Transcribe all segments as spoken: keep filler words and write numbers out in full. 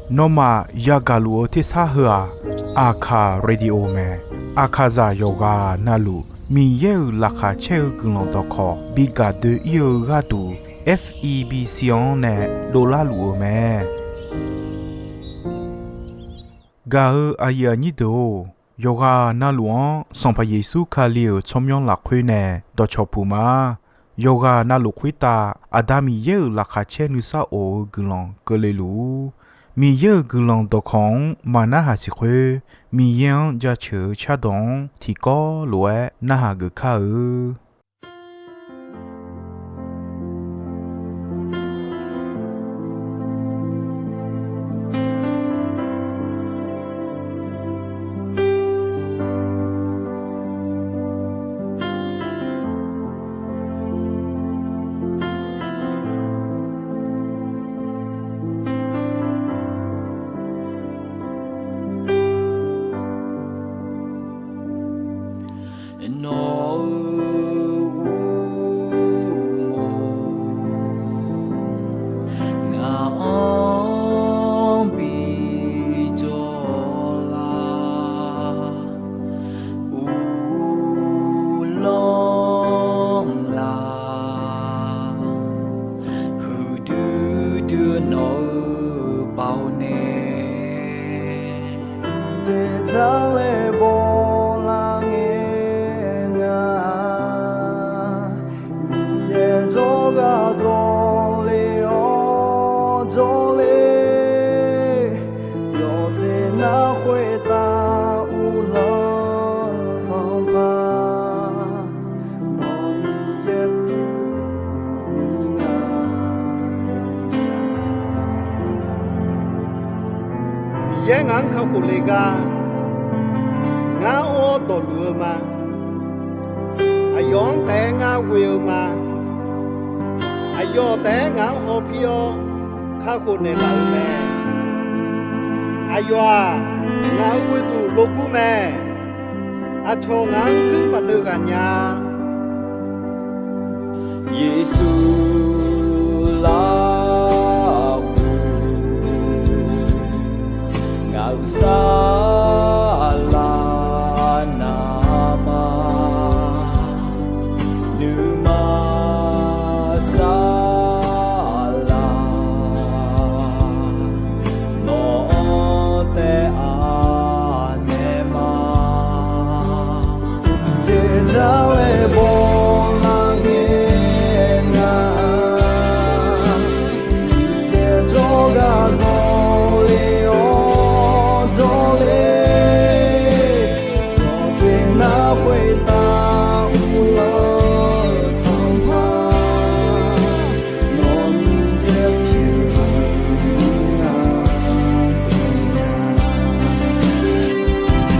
Nawmaf yagaq luf-eu tersar heu-aq, Aqkaq Radio mae. Aqkaqzaq yawqghaq navluf Miqyaer-euq laqkhaq caer-eu guiqlanq dawqkawq bi gaq doe-ir-eu gharduq, F E B C-anr nae dovlar luf-eu mae. Gaq-eu aqyuif aqnyir deuq-or, yawqghaq navluf-anr Sanqpaq Yeqsur Kali-euq tsawrmyanr lafkhoer nae dawqcawq puq ma. Yawqghaq navluf khoertav Aqda Miqyaer-euq laqkhaq caer nuisar of-eu guiqlanq keuvle luf-ur. Miqyaer-euq guiqlanq dawqkawq-anr maqnarhaq siq khoer, Miqyaer-anr jaceuq-eu cardawq-anr tiqkawv lof-aer narhaq geuf kar-eu. Nawq-euq uqmov ngaq-anr bijawr lar, uvlanr lar, huiqdui dui-eu nawq-euq baoq nae, dzaeqdzaq laer bawlar ngae nga. Miqyaer jawrgar zawle-awr jawrle, yawqjeq nar khoertav uvlanr-eu Sanqpaq, nawq Miqyaer pyeuf-eu mirnae, Miqyaer ngaq-anr kakhof le gar, ngar or-awr dawqluf-eu ma. Aqyawf-anr taef-aer ngar ghoe-eu ma. Aqyawf taef-aer ngaq-anr hawpir-awr kakhof naeqlaf-eu mae. Aqyawf-aq, ngaq-euq ghoeduq logur mae. Aqcawq ngaq-anr guir maqdeuv ghaq nya-a. Yeqsur lafkhoer ngaq-euq saflar navmaqma, nuima saflar nawq-anr taef-a naeq ma. Dzaeqdzaq laer bawlar ngae nga, Miqyaer jawrgar zawle-awr jawrle, yawqjeq nar khoertav uvlanr-eu Sanqpaq, nawq Miqyaer pyeuf-eu mirnae,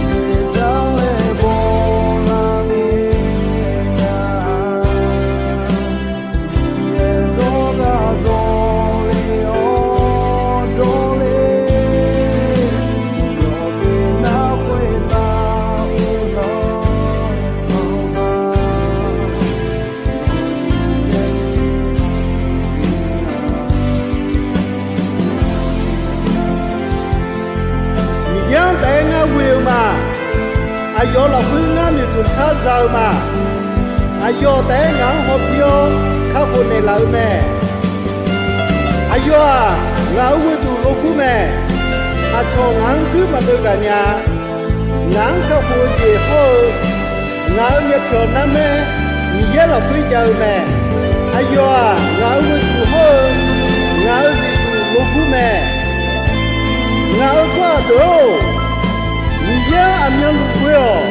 dzaeqdzaq laer bawlar ngae nga. Miqyaer jawrgar zawle-awr jawrle, yawqjeq nar khoertav uvlanr-eu Sanqpaq, nawq Miqyaer pyeuf-eu mirnae. Miqyaer-anr taef-aer ngar ghoe-eu ma. Aqyawf lafkhoer ngar noeqtmq khar za-eu ma. Aqyawf taef-aer ngaq-anr hawpir-awr kakhof naeqlaf-eu mae. Aqyawf-aq, ngaq-euq ghoeduq logur mae. Aqcawq ngaq-anr guir maqdeuv ghaq nya-a. Ngaq-anr kakhof-eu jeq hawr-eu, ngaq-euq myavpyawq narmaer Miqyaer lafkhoer jav-eu mae. Aqyawf-aq, ngaq-euq ghoeduq hawr-eu, ngaq-euq zifduq logur mae. Ngaq-euq tsawrhaq deuq-or, Miqyaer-anr aqmyanluf ghoe-awq.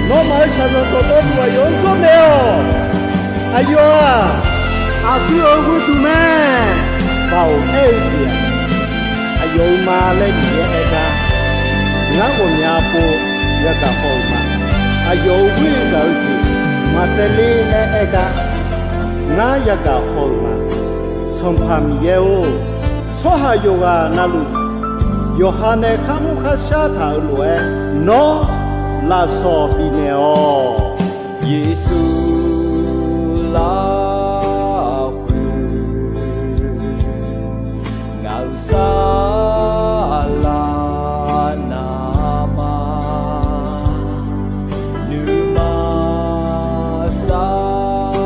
Nawmaf-euq shaqzanq dawqtawvluf aqyawf-anr dzawrnaeq-awq. Aqyawf-aq, aqdui-euq ghoeduq mae. Baoq aer-eu jeq-aq, aqyawf-euq ma laer Miqyaer aer gar, ngar ghawqmya pov yagaq haw-euq ma. Aqyawf-euq ghoer gaq-eu jeq maqtsaevler laer aer gar, ngar yagaq haw-euq ma. Sanqpaq Miqyaer-or, tsawrhaq yawqghaq navluf, yawqha nae kharmr kharshar taq-euq lof-aer, nawr lafsawq bifnaeq-awq. Yeqsur lafkhoer Saqlaq navmaqnuima saqlaq,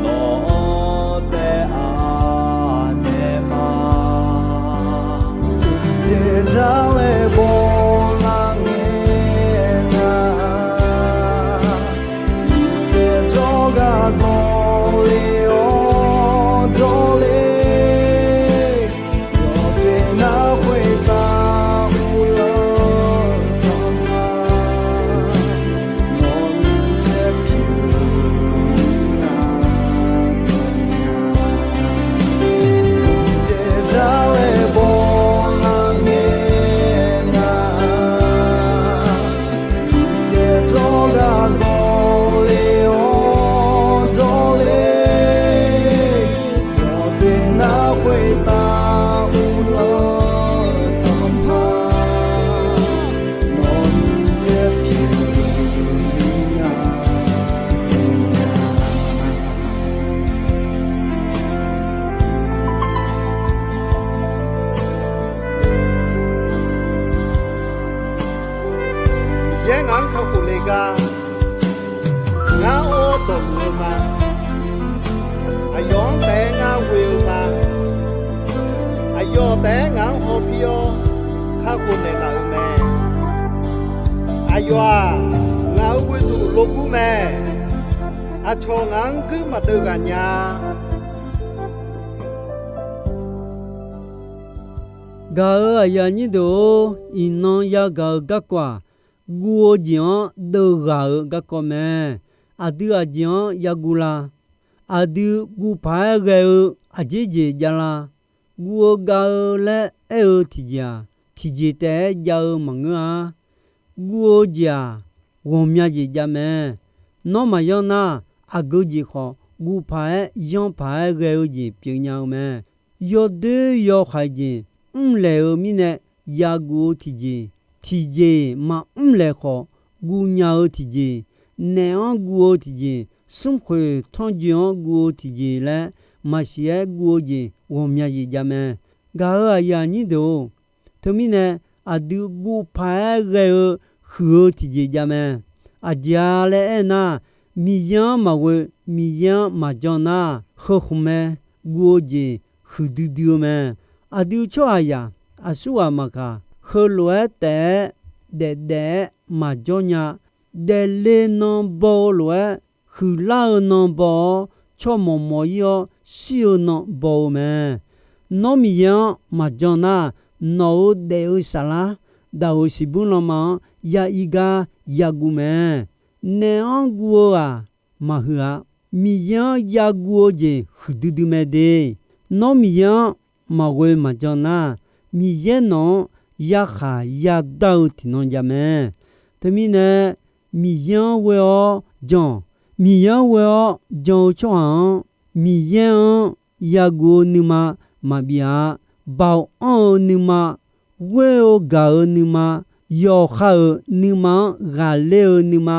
nawq-anr taef-a naeq ma. Jeq jar-aer bawlar ngae nar, yaer jawrgar zanqler-awr jawrler, yawqjeq nar khoertav uvlanr sanqpaq, nawq-anr yaer pyeuf nar dawqnya. Jeq jar-aer bawlar ngae nar, yaer jawrgar zanqler-awr jawrler, yawqjeq nar khoertav uvlanr sanqpaq, nawq-anr yaer pyeuf nar dawqnya. Miqyaer ngaq-anr kakhof le gar, ngar-awr dawqmuiq-eu ma. Aqyawf-anr taef-aer ngar ghoe-eu ma. Aqyawf taef-aer ngaq-anr hawpir-awr kakhof naeqlaf-euq mae. Aqyawf-aq, ngaq-euq ghoeduq logur mae. Aqcawq ngaq-anr guir maqdeuv ghaq nya. Gaq-euq aqyuif aqnyir deuq-or, iqnan yagaq-eu garkawv-aq, guv-eu jeq-anr deuv ghaq-eu garkawv mae. Aqdui aqjeq-anr yaguv la? Aqdui guv paq-aer ghae-eu aqjeq jeq jav la? Guv-eu gav-eu laer aer-eu tiqjeq-aq, tiqjeq taef-aer jav-eu maqngeur-a. Guv-eu jeq-aq, ghawqmya jeq jav mae. Nawr maqyanr nar, aqgeu jeq khawf guv paq-aer yanr paq-aer ghae-eu jeq pyeufnya-eu mae. Yawdoer yawhaiq jeq mrlaeq-eu mirnae yaguv-eu tiqjeq, tiqjeq maqmr laeq khawf guvnya-eu tiqjeq, naef-anr guv-eu tiqjeq, smrkhoeq tanrjoe-anr guv-eu tiqjeq laer maqsiq-aer guv-eu jeq ghawqmya jeq jav mae. Gaq-euq aqyuif aqnyir deuq-or, teumirnae aqdui guv paq-aer ghae-eu huiq-eu tiqjeq jav mae. Aqjeq-a laer aernar, Miqyaer-anr maqghoe, Miqyaer-anr maqjan nar, heu khmq mae. Guv-eu jeq huiqdui dui-eu mae. Aqdui tsawrhaqzaq aqsurghaq maqkaq, heulof-aer taef-aer daef daef-aer maqjawr nya. Daefle nan baw-eu lof-aer, huiqlar-eu nan baw-awr, tsawrmawq mawq-ir-awr shir-eu nan baw-eu mae. Nawr Miqyaer-anr maqjan nar, nawq-euq daef-eu saflar, daq-euq siqbur lanma-anr ya ir gar yaguv mae. Naef-anr guv-eu-aq maqhuiq-a. Miqyaer-anr yaguv-eu jeq huiqdui dui mae de. Nawr Miqyaer-anr maqghoe maqjan nar, Miqyaer nawq-anr yakhaq yadar-eu tiqnan jav mae. Teumirnae, Miqyaer-anr ghoe-awr jan. Miqyaer-anr ghoe-awr jan-eu tsawrhaq-anr, Miqyaer-anr yaguv-eu nuima maqbif-a. Baoq anr-eu nuima, ghoer-eu gaq-eu nuima, yawqha-euq nuima-anr ghaqler-eu nuima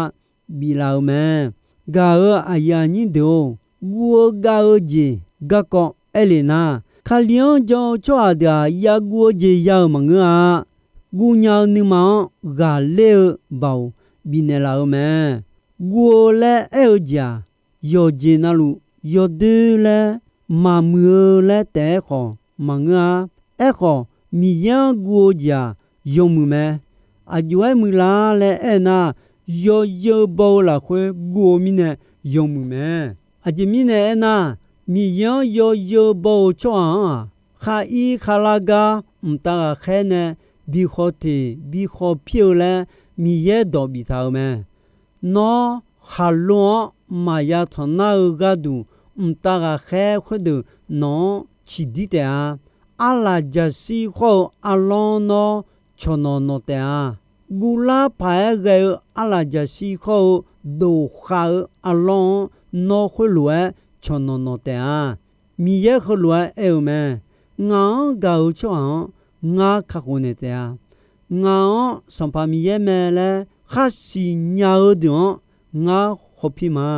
biflaf-eu mae. Gaq-euq aqyuif aqnyir deuq-or, guv-eu gav-eu jeq garkawv aer lef nar, Kali-anr jan-eu tsawrhaq deuq-aq, yaguv-eu jeq ya-euq maqngeur-a. Guvnya-eu nuima-anr ghaqler-eu baoq bifnaeq laf-eu mae. Guv-eu laer aer-eu jeq-aq, yawqjeq navluf yawdoer laer maqmuiq-eu laer taef-aer khawf maqngeur-a. Aerkhawf, Miqyaer-anr guv-eu jeq-aq, yawmuiq mae. Aqjox-aer muiqlar laer aer nar, yawzeu baw-eu lafkhoer guv-eu mirnae yawmuiq mae. Aqjeq mirnae aernar, Miqyaer-anr yawzeu baw-eu tsawrhaq-anr-aq, khar ir khar lar gar mqtav ghaqkhaer nae bi khawf teq bi khawf pir-eu laer Miqyaer dawq biftaq-eu mae. Nawr khaqlo-anr maqya tanq nar-eu gharduq, mqtav ghaqkhaer khoerdeuq nawq-anr ciqdir taef-a. Arlaqjaqshir khawr-eu arlawr nawr cawqnawq nawq taef-a. Guvlar paq-aer ghae-eu arlaqjaqshir khawr-eu doqkhav-eu arlawr-anr nawr khoerlof-aer cawqnawq nawq taef-a. Miqyaer heulof-aer aer-eu mae. Ngaq-anr gaq-eu tsawrhaq-anr ngar kakhof naeq taef-a. Ngaq-anr Sanqpaq Miqyaer mae laer khar siqnya-eu deuq-anr ngar khawf pir ma.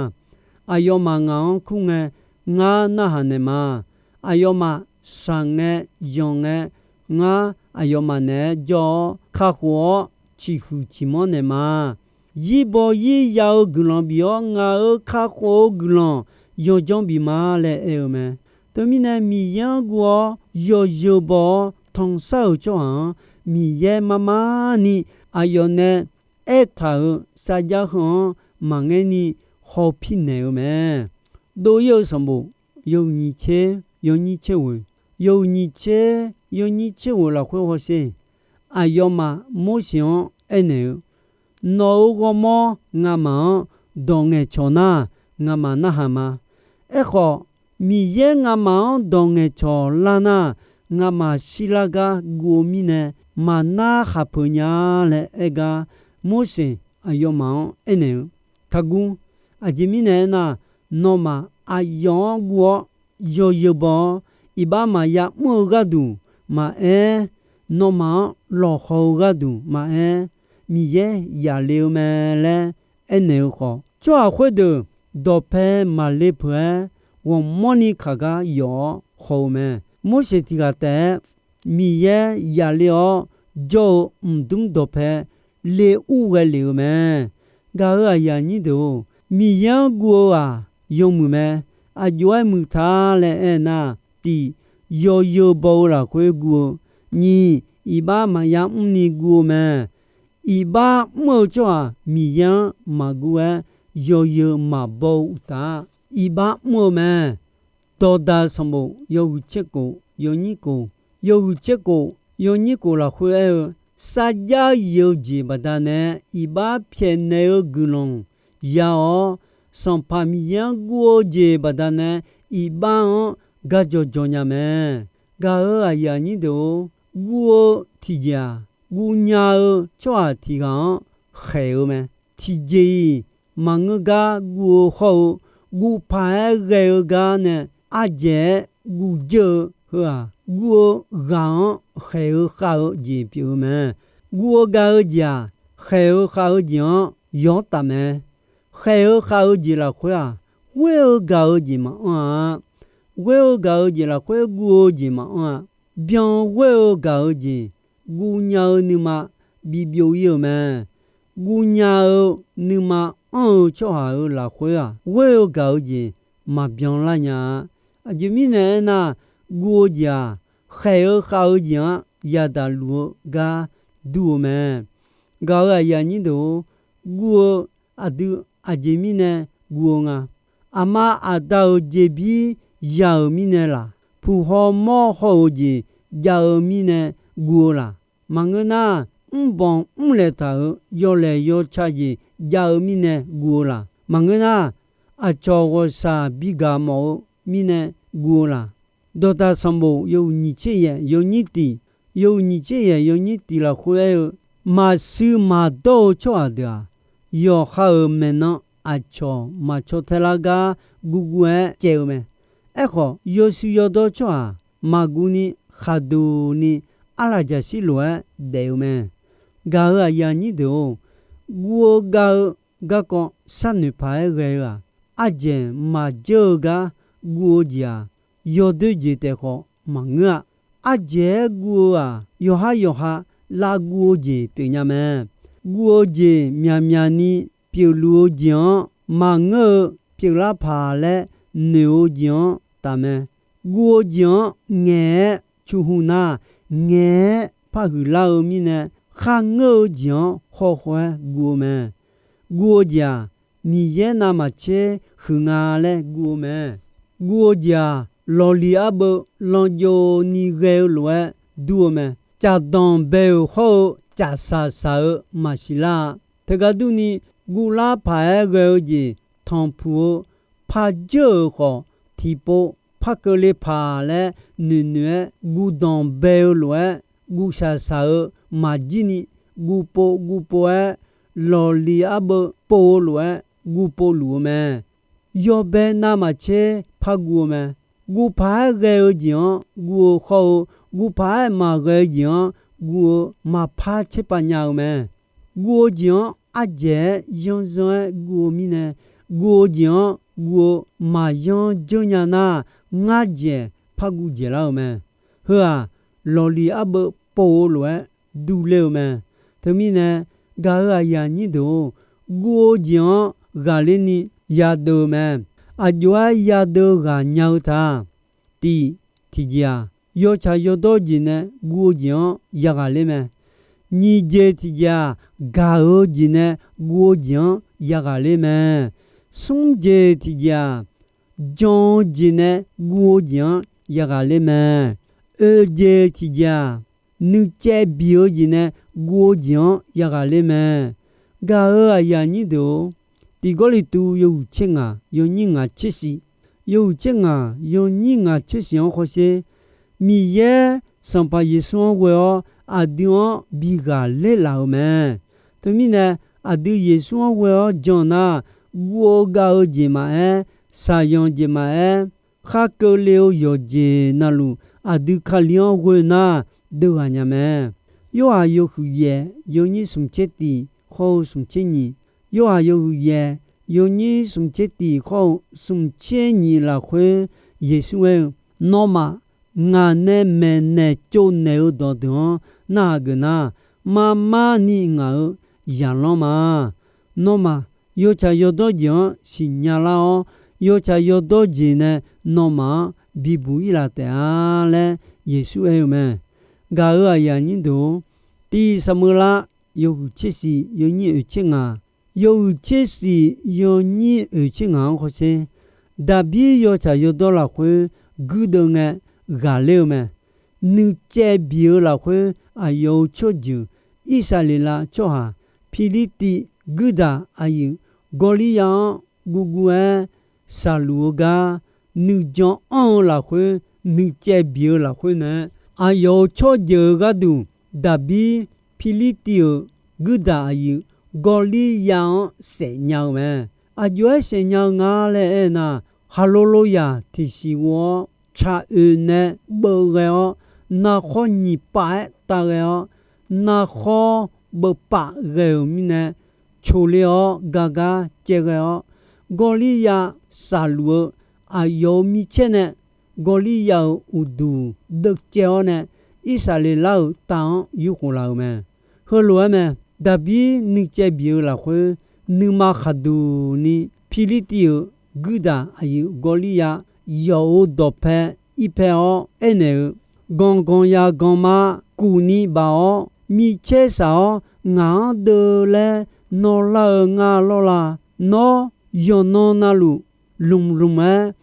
Aqyawfmaf ngaq-anr kur ngae, ngar narhaq naeq ma. Aqyawfmaf shaq ngae, yanq ngae, ngar aqyawfmaf naeq-aer jawr-awr, kakhof-awr ciqhuiq ciqmanr naeq ma. Zirbaw zirya-eu guiqlanq bif-awr, ngaq-euq kakhof-eu guiqlanq yawjanr bif ma laer aer-eu mae. Teumirnae, Miqyaer-anr guv-awr yawzeu baw-awr tanqsar-euq tsawrhaq-anr, Miqyaer mar mar ni aqyawf nae aertaq-euq sarjax heu-anr maqngaer ni hawpir naeq-eu mae. Dov-ir-eu sanqbof yawhuiq nyiq tser yawnyir tser ghoeq, yawhuiq nyiq tser yawnyir tser ghoeq lafkhoer hawsher. Aqyawfmaf Morseq-anr aernaeq-eu, Nawq-euq ghawrmawr ngamaf-anr dawq ngaeqcawq nar, ngamaf narhaq ma. Aerkhawf, Miqyaer ngamaf-anr dawq ngaeqcawq lar nar, ngamaf shirlar gar guv-eu mirnae, maqnar khaqpeuq nya laer aer gar, Morseq aqyawfmaf-anr aernaeq-eu, Taqguv. Aqjeq mirnae aernar, nawmaf aqyawf-anr guv-awr yawzeu baw-awr, iqbax maqya mr-eu gharduq maqaer, nawmaf-anr lawqhaw-eu gharduq maqaer, Miqyaer yaqle-eu mae laer aernaeq-eu khawf, tsawrhaq khoerdeuq dawqpae maqle peuq-aer, ghawqmanrni kaq gar yawf-awr haw-eu mae. Morseq tiq ghaq taef-aer Miqyaer yaqle-awr jawr-eu mqdmr dawqpae le ur ghae lef-eu mae. Gaq-euq aqyuif aqnyir deuq-or, Miqyaer-anr guv-eu-aq yawmuiq mae. Aqjox-aer muiq ta laer aernar, tiq, yawzeu baw-eu lafkhoer guv-eu, nyiq, iqbax maqya mrni guv-eu mae. Iqbax mr-eu tsawrhaq Miqyaer-anr maqguv-aer yawzeu maqbaw-eu uqtaf, iqbax mr-eu mae. Dawqdaq sanqbof yawhuiq tser kof yawnyir kof, yawhuiq tser kof yawnyir kof lafkhoer aer-eu, sarjax yif-eu jeq baqdanae iqbax pyaeqnaeq-eu guiqlanq ya-awr, Sanqpaq Miqyaer-anr guv-eu jeq baqdanae iqbax-anr gajawq jawq nya mae. Gaq-euq aqyuif aqnyir deuq-or, guv-eu tiqjeq-aq, guvnya-eu tsawrhaq tiq ghaq-anr khaeq-eu mae. Tiqjeq-iq maqngeur gar guv-eu hawr-eu, guv paq-aer ghae-eu gar nae ardzaeq-aer guv dzeur-eu heu-aq, guv-eu ghaq-anr khaeq-eu khav-eu jeq pyeuf-eu mae. Guv-eu gaq-eu jeq-aq, khaeq-eu khav-eu jeq-anr yawr taf mae. Khaeq-eu khav-eu jeq lafkhoer-aq, ghoer-eu gaq-eu jeq maqanr-a. Ghoer-eu gaq-eu jeq lafkhoer guv-eu jeq maqanr-a. Byan ghoer-eu gaq-eu jeq, guvnya-eu nuima bibyov ir-euq mae. Guvnya-eu nuima anr-eu tsawrhaq-euq lafkhoer-aq, ghoer-eu gaq-eu jeq maqbyan lar nya-a. Aqjeq mirnae aernar, guv-eu jeq-aq, khaeq-eu khav-eu jeq-anr yadaq luf-eu gar dur-eu mae. Gaq-euq aqyuif aqnyir deuq-or, guv-eu aqdui aqjeq mirnae guv-eu nga. Aqma aqda-euq jeqbir ya-euq mirnae laq, puq haw mawr haw-euq jeq jav-eu mirnae guv-eu laq. Maqngeur nar, mrbanq mrlaeq taq-euq yawlaeq yawca jeq jav-eu mirnae guv-eu laq. Maqngeur nar, aqcawq ghawqshaq bigaq mawf-eu mirnae guv-eu laq. Dawqdaq sanqbof yawhuiq nyiq tser yaeq yawnyir tiq, yawhuiq nyiq tser yaeq yawnyir tiq lafkhoer aer-eu, maqshuir maqdawr-eu tsawrhaq deuq-aq, yawqha-euq maeqnan aqcawq maqcaw tae lar gar gurgur-aer caev-eu mae. Aerkhawf, yawshuif yawdawr tsawrhaq maqguv ni khaqduq ni arlaqjaqshir lof-aer daef-eu mae. Gaq-euq aqyuif aqnyir deuq-or, guv-eu gav-eu garkawv sharnoeq paq-aer ghae-eu-aq, ardzaeq maqjeur-eu gar guv-eu jeq-aq, yawdoer jeq taef khawf maqngeur-a. Ardzaeq-aer guv-eu-aq, yawqhar yawqha lavguv-eu jeq pyeufnya mae. Guv-eu jeq myaqmyaq ni pyeufluf-eu jeq-anr maqngeur-eu pyeuflar paq laer noeq-eu jeq-anr taf mae. Guv-eu jeq-anr ngaeq-aer cuqhu nar, ngaeq-aer parhuiq lar-eu mirnae, kharngeur-eu jeq-anr hawkhaw-aer guv-eu mae. Guv-eu jeq-aq, Miqyaer navmaqtser huiq nga laer guv-eu mae. Guv-eu jeq-aq, lawqliq arbeuv lanjov ni ghae-eu lof-aer dur-eu mae. Caqdanq bae-euq hawr-eu caqsaq saq-eu maqsiq lar-a. Teugar durni, guvlar paq-aer ghae-eu jeq tanqpuq-eu parjeur-euq khawf, tiqpov par keuvle paq laer noeqnoeq-aer guvdanq bae-eu lof-aer, guvshaq saq-eu maqjir ni, guvpov guvpov-aer lawqliq arbeuv pov-eu lof-aer guvpov luf-eu mae. Yawbae navmaqtser par guv-eu mae. Guv paq-aer ghae-eu jeq-anr guv-eu hawr-eu, guv paq-aer maqghae-eu jeq-anr guv-eu maqpar tserpav nya-eu mae. Guv-eu jeq-anr ardzaeq-aer yanrzanr-aer guv-eu mirnae, guv-eu jeq-anr guv-eu maqyanr dzeur nya nar, ngar dzaeq par guv dzaeqlar-eu mae. Heu-aq, lawqliq arbeuv pov-eu lof-aer duv le-eu mae. Teumirnae, gaq-euq aqyuif aqnyir deuq-or, guv-eu jeq-anr ghaqler ni yadeuv-eu mae. Aqjox-aer yadeuv ghaq nya-eu ta. Tiq, tiqjeq-aq, yawtsaq yawdawr jeq nae guv-eu jeq-anr yaghaq ler mae. Nyiq jeq tiqjeq-aq, gaq-eu jeq nae guv-eu jeq-anr yaghaq ler mae. Smr jeq tiqjeq-aq, jan-eu jeq nae guv-eu jeq-anr yaghaq ler mae. Oeq jeq tiqjeq-aq, nuicaev biq-eu jeq nae guv-eu jeq-anr yaghaq ler mae. Gaq-euq aqyuif aqnyir deuq-or, Tiq Gawrliqtu yawhuiq tser ngaq yawnyir ngaq tser shif, yawhuiq tser ngaq yawnyir ngaq tser shif-anr hawsher, Miqyaer Sanqpaq Yeqsur-anr ghoe-awr aqdui-anr bi ghaqler laf-euq mae. Teumirnae, aqdui Yeqsur-anr ghoe-awr jan nar, guv-eu gav-eu jeq maqaer, shaqyanq jeq maqaer, khar keuvle-eu yawqjeq navluf aqdui Kali-anr ghoe nar, deuv ghaq nya mae. Yorhaq yawhuiq yaef yawnyir smq tser tiq khawr-eu smq tser nyiq, Yorhaq yawhuiq yaef yawnyir smq tser tiq khawr-eu smq tser nyiq lafkhoer Yeqsur aer-eu, Nawmaf ngaq nae maeqnaeq tsovnaeq-eu dawqdeuq-anr narhaq geuf nar, marmar ni ngaq-euq zaqlanr ma. Nawmaf yawtsaq yawdawr jeq-anr siqnya lar-awr, yawtsaq yawdawr jeq nae nawmaf-anr bibuq ir laf taef-a laer Yeqsur aer-eu mae. Gaq-euq aqyuif aqnyir deuq-or, tiq Saqmeular yawhuiq tser shif yawnyir oeq tser ngaq, yawhuiq tser shif yawnyir oeq tser ngaq-anr hawsher, Daqbir yawtsaq yawdawr lafkhoer guirdeuv ngae ghaqler-eu mae. Nuicaev biq-eu lafkhoer aqyawf-euq tsawrjeuq Irsaqleqlav tsawrhaq Pirlirtiv guirdaq aqyuif Gawrliryav-anr guvguv-aer shaqluf-eu gar, nuijan anr-eu lafkhoer, nuicaev biq-eu lafkhoer nae, aqyawf-euq tsawrjeuq-eu gharduq Daqbir Pirlirtiv-euq guirdaq aqyuif Gawrliryav-anr saef nya-eu mae. Aqjox-aer saef nya-eu nga laer aernar, khaqlo loyaq tiqsiq ghov-awr tsaq oeq nae beuv ghae-awr, narkhawr nyiq pav-aer tav ghae-awr, narkhawr beuv pav ghae-euq mirnae, coqle-awr gar gar caev ghae-awr, Gawrliryav shaqluf-eu aqyawf-euq micaer nae Gawrliryav-euq uqduq deuvcaev-awr nae, Irsaqleqlav-euq tav-anr yurkhof laf-euq mae. Heulof-aer mae. Daqbir nuicaev biq-eu lafkhoer, nuima khaqduq ni Pirlirtiv-euq guirdaq aqyuif Gawrliryav yawf-euq dawqpae irpae-awr aernaeq-eu, Ganqganq yaq ganqma kuf ni baf-awr, micaer shaq-awr ngaq-anr deuv laer nawr lar-eu nga lawr la? Nawr yawqnan navluf lmqlmq-aer,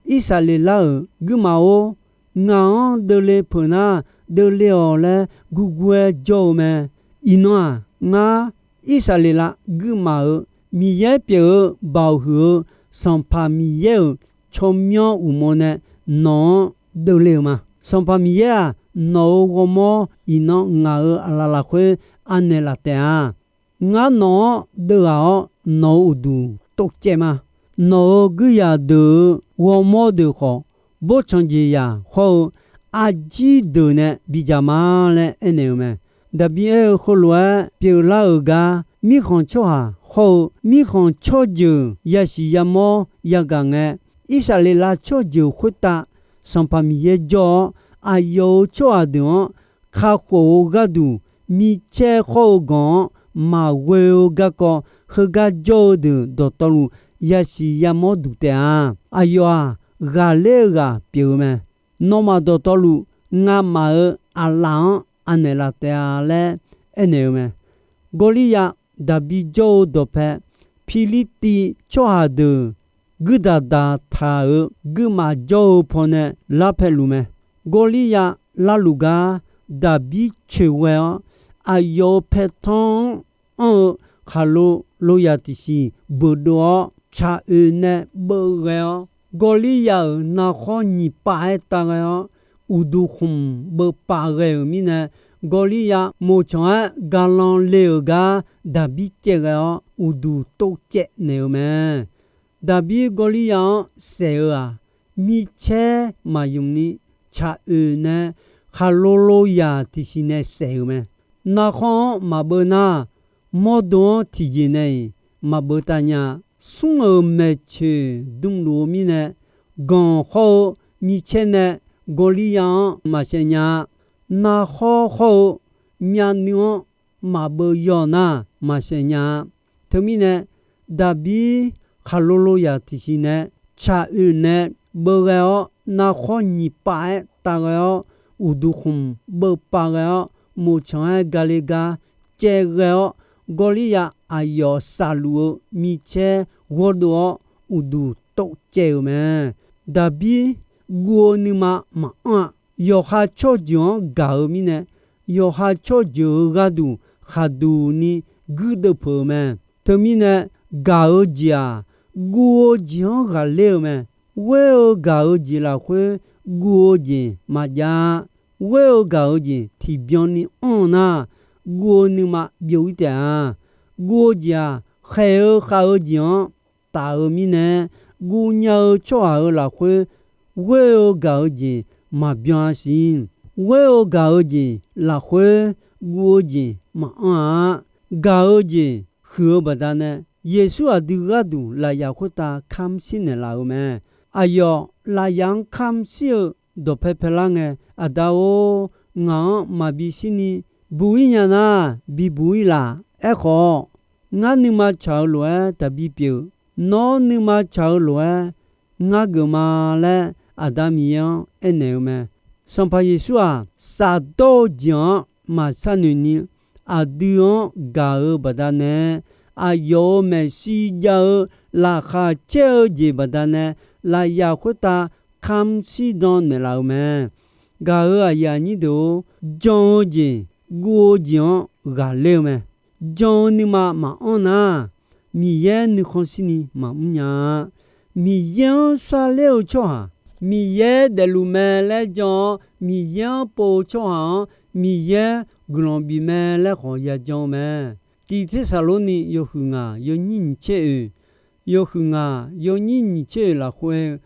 Irsaqleqlav-euq guirmaf-or, ngaq-anr deuvle peuq nar, deuvle-awq laer guvguv-aer jawr-eu mae. Iqnan-aq, ngar Irsaqleqlav guirmaf-euq Miqyaer pyeuf-eu Baoq huiq-eu Sanqpaq Miqyaer-euq tsawrmyanr uqmov nae nawq-anr deuvle-euq ma. Sanqpaq Miqyaer-aq, nawq-euq ghawrmawr iqnan ngaq-euq aqlaf lafkhoer anaeq laf taef-a. Ngar nawq-anr deuvghaq-awr, nawq-euq uqduq tovcaev ma. Nawq-euq guirzaq deuq-euq ghawrmawr deuq khawf, boftsanq jeqzaq hawr-eu arjir deuq nae bidzaq ma laer aernaeq-eu mae. Daqbir aer-eu heulof-aer pyeuflar-euq gar, mirkhanq tsawrhaq hawr-eu mirkhanq tsawrjeuq yasiq yamawr yagaq ngae, Irsaqleqlav tsawrjeuq khoertav Sanqpaq Miqyaer jawr-awr, aqyawf-euq tsawrhaq deuq-anr kakhof-eu gharduq, micaer khawr-eu ganq-anr maqghoe-eu garkawv, heugar jawr-eu deuq dawqtawvluf yasiq yamawr duq taef-a. Aqyawf-aq, ghaqler-eu ghaq pyeuf-eu mae. Nawmaf dawqtawvluf ngamaf-euq aqlaf-anr anaeq laf taef-a laer aernaeq-eu mae. Gawrliryav Daqbir jawr-eu dawqpae, Pirlirtiv tsawrhaq deuq guirdaq daqtaq-euq guirmaf jawr-eu pawnae larpae luf mae. Gawrliryav larluf gar Daqbir coeq ghae-awr, aqyawf-euq paertanr-anr anr-eu khaqlo loyaq tiqsiq beuqdov-awr, tsaq oeq nae beuv ghae-awr, Gawrliryav-euq narkhawr nyiq pav-aer tav ghae-awr, uqduq khmq beuv pav ghae-euq mirnae, Gawrliryav moqtsanq-aer galan le-euq gar Daqbir caev ghae-awr, uqduq tovcaev naeq-eu mae. Daqbir Gawrliryav-anr saef-eu-aq, micaer maqymq ni tsaq oeq nae khaqlo loyaq tiqsiq nae saef-euq mae. Narkhawr-anr maqbeuv nar, mawrdo-anr tiqjeq nae-iq maqbeuv tav nya. smr-euq maeqtsoeq dmluf-eu mirnae, ganq hawr-eu micaer nae Gawrliryav-anr maqsaev nya-a. Narkhawr hawr-eu myavnuiv-anr maqbeuv yaw nar maqsaev nya-a. Teumirnae, Daqbir khaqlo lo yaq tiqsiq nae tsaq oeq nae beuv ghae-awr, narkhawr nyiq pav-aer tav ghae-awr, uqduq khmq beuv pav ghae-awr, moqtsanq-aer gale gar caev ghae-awr, Gawrliryav aqyawf safluf-eu micaer ghawrdov-awr, uqduq tov caev-euq mae. Daqbir guv-eu nuima maqanr-a. Yawqha tsawrjeuq-anr gaq-eu mirnae, yawqha tsawrjeuq-euq gharduq khaqduq ni guirdeuv peuq-eu mae. Teumirnae, gaq-eu jeq-aq, guv-eu jeq-anr ghaqler-eu mae. Ghoer-eu gaq-eu jeq lafkhoer guv-eu jeq maqjav-a. Ghoer-eu gaq-eu jeq tiqbyan ni anr-eu nar, guv-eu nuima byov-ir taef-a. Guv-eu jeq-aq, khaeq-eu khav-eu jeq-anr taf-eu mirnae, guv nya-eu tsawrhaq-euq lafkhoer ghoer-eu gaq-eu jeq maqbyan-a siq. Ghoer-eu gaq-eu jeq lafkhoer guv-eu jeq maqanr-a. Gaq-eu jeq huiq-eu baqdanae, Yeqsur aqdui gharduq lafyaf khoertav kamr shir naeqlaf-eu mae. Aqyawf lafyaf-anr kamr shir-eu dawqpae paelar ngae, Aqda-or, ngaq-anr maqbi shirni buq-ir nya nar, bibuq-ir laf. Aerkhawf, ngar nuima tsaq-eu lof-aer taqbi pyeuf. Nawr nuima tsaq-eu lof-aer ngar geufma laer Aqda Miqyaer-anr aernaeq-eu mae. Sanqpaq Yeqsur-aq, shafdawr-eu jeq-anr maqsharnoeq ni aqdui-anr gaq-eu baqdanae, aqyawf-euq maeqshi jav-eu laqkhaq caer-eu jeq baqdanae, lafyaf khoertav kamr shir dan naeqlaf-eu mae. Gaq-euq aqyuif aqnyir deuq-or, jan-eu jeq, guv-eu jeq-anr ghaqler-eu mae. Jan-eu nuima maqanr nar, Miqyaer nuikhanr shirni maqmr nya-a. Miqyaer-anr sharler-eu tsawrhaq, Miqyaer daefluf mae laer jan-awr, Miqyaer-anr pov-eu tsawrhaq-anr, Miqyaer guiqlanq bif mae laer khawf yajan-eu mae. Tiq Tersaqlorni yawhuiq ngaq yawnyir nyiq tser oeq, yawhuiq ngaq yawnyir nyiq tser oeq lafkhoer,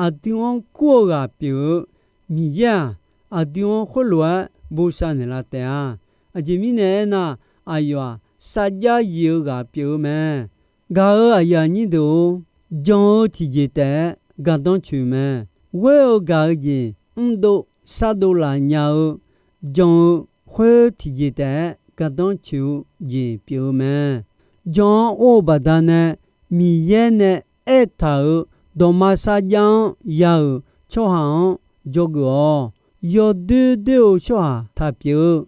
aqdui-anr kur-eu ghaq pyeuf-eu Miqyaer-aq, aqdui-anr khoerlof-aer bosav naeqlaf taef-a. Aqjeq mirnae aernar, aqyawf-aq, sarjax yif-eu ghaq pyeuf-eu mae. Gaq-euq aqyuif aqnyir deuq-or, jan-eu tiqjeq taef-aer gardanr tsoeq mae. Ghoer-eu gaq-eu jeq mrdov shardov laf nya-eu jan-eu khoer tiqjeq taef-aer gardanr tsoeq-eu jeq pyeuf-eu mae. Jan-anr or-eu baqdanae Miqyaer nae aertaq-euq dawqma sarjax-anr ya-euq tsawrhaq-anr dzawgeuf-awq. Yawdoer doer-eu tsawrhaq taq pyeuf-eu,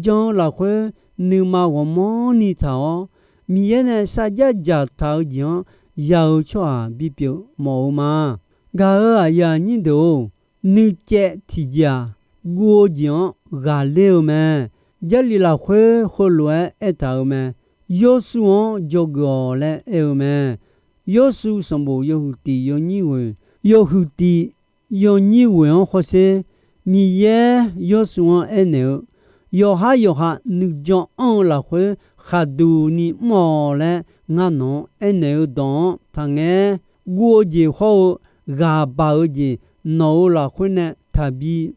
jan-eu lafkhoer nuima ghawqmanrni taq-awr, Miqyaer nae sarjax dzaqtaq-eu jeq-anr ya-eu tsawrhaq bipyeuf mawf-eu ma. Gaq-euq aqyuif aqnyir deuq-or, nuicaev tiqjeq-aq, guv-eu jeq-anr ghaqler-eu mae. Jarlif lafkhoer heulof-aer aertaq-eu mae. Yawrshuv-anr dzawgeuf-awq laer aer-eu mae. Yawrshuv sanqbof yawhuiq tiq yawnyir ghoeq, yawhuiq tiq yawnyir ghoeq-anr hawsher. Miqyaer Yawrshuv-anr aernaeq-eu, yawqhar yawqha nuijan anr-eu lafkhoer khaqduq ni mr-awq laer ngar nawq-anr aernaeq-eu dawq-anr taqngaer. Guv-eu jeq hawr-eu ghaq baq-eu jeq nawq-euq lafkhoer nae taqbi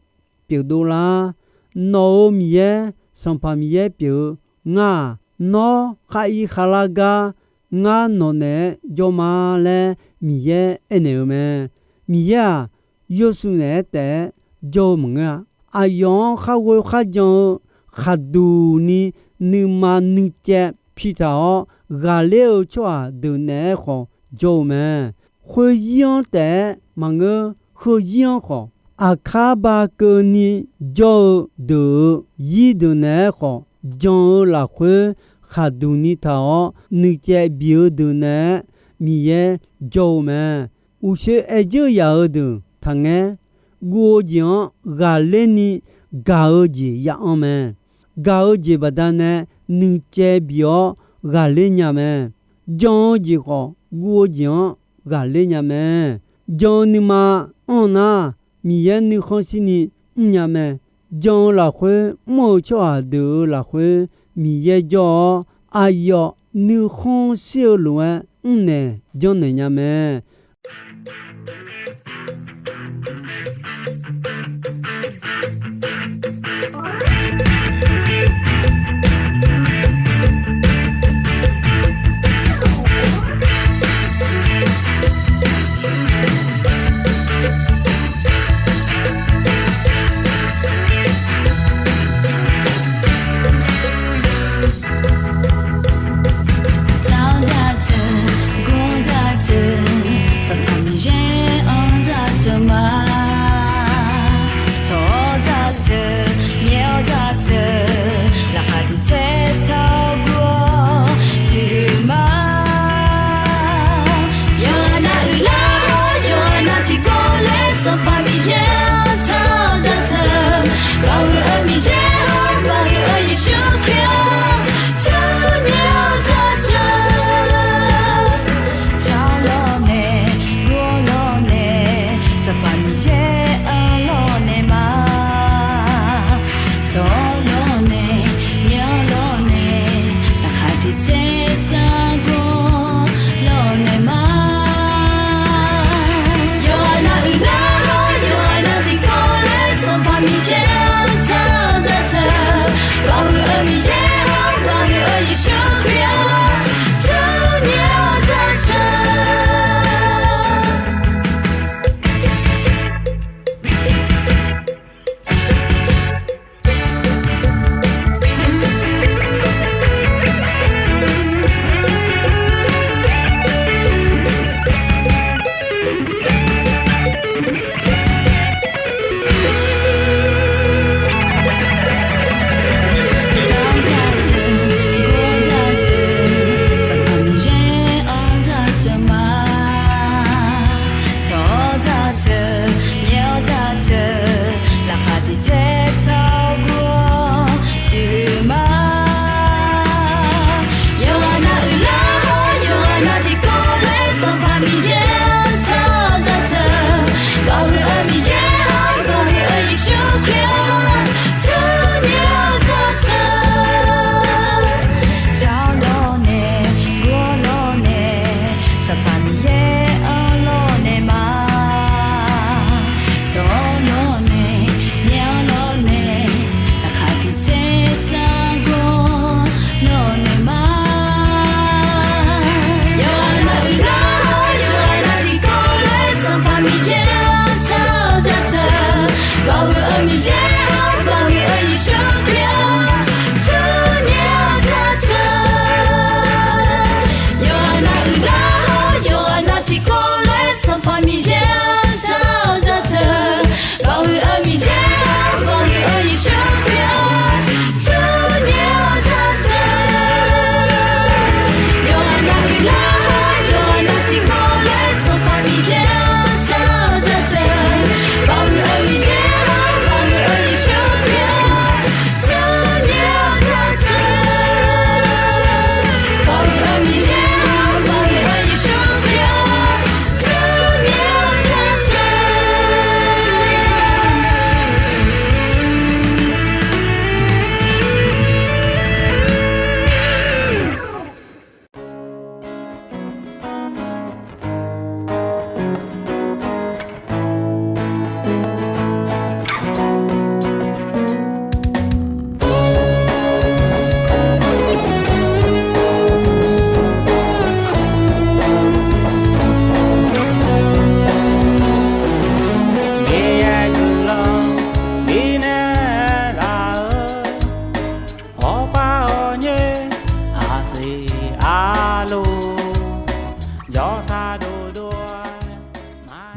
pyeufdov lar. Nawq-euq Miqyaer, Sanqpaq Miqyaer pyeuf-eu ngar-aq, nawr khar ir khavlar gar ngar nawq naeq-aer jawr ma laer Miqyaer aernaeq-eu mae. Miqyaer-aq, Yawrshuv naeq-aer taef-aer jawr-eu maqngeur-a. Aqyawf-anr khar ghoe kharjan-eu khaqduq ni nuima nuicaev pitaq-awr ghaqler-eu tsawrhaq deuq naeq-aer khawf jawr-eu mae. Khoeryir-anr taef-aer maqngeur, heuzir-anr khawf, aqkar ba keuvni jawr-eu deuq-euq zir deuq naeq-aer khawf, jan-eu lafkhoer khaqduq ni taq-awr nuicaev bif-eu deuq naeq-aer Miqyaer jawr-eu mae. Uqshoe aer dzeur yaq-eu deuq taqngaer. Guv-eu jeq-anr ghaqler ni gaq-eu jeq ya anr mae. Gaq-eu jeq baqdanae nuicaev bif-awr ghaqler nya mae. Jan-eu jeq khawf, guv-eu jeq-anr ghaqler nya mae. Jan-eu nuima anr nar, Miqyaer nuikhanr shirni mrnya mae. Jan-eu lafkhoer mr-eu tsawrhaq deuq-euq lafkhoer Miqyaer jawr-awr, aqyawf nuikhanr shir-eu lof-aer mrnaeq janrnaeq nya mae.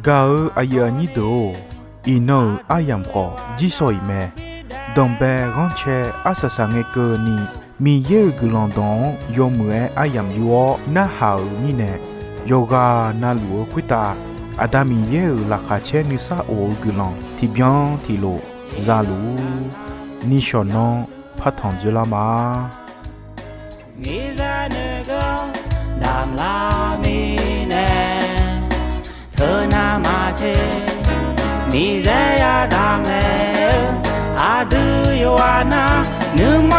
Gaq-eu aqyuif aqnyir deuq-or, iqnan-euq aryamq khawf jirsawq iq mae. Danqbae ghanrcae arsaq saqngae keuvni, Miqyaer-euq guiqlanq dawq-anr yawmuiq-aer aryamq yur-awr narhaq-euq mirnae, yawqghaq navluf-eu khoertav Aqda Miqyaer-euq laqkhaq caer nuisar of-eu guiqlanq tiqbyan tiqlof za luf-ur. Nishawq nanr partanq dzoerlar ma. Miqzaq nuigeur damq lar mirnae, teunav maqtser Miqzaq yadaq mae-eu, aqdui yawqghaq nar nuima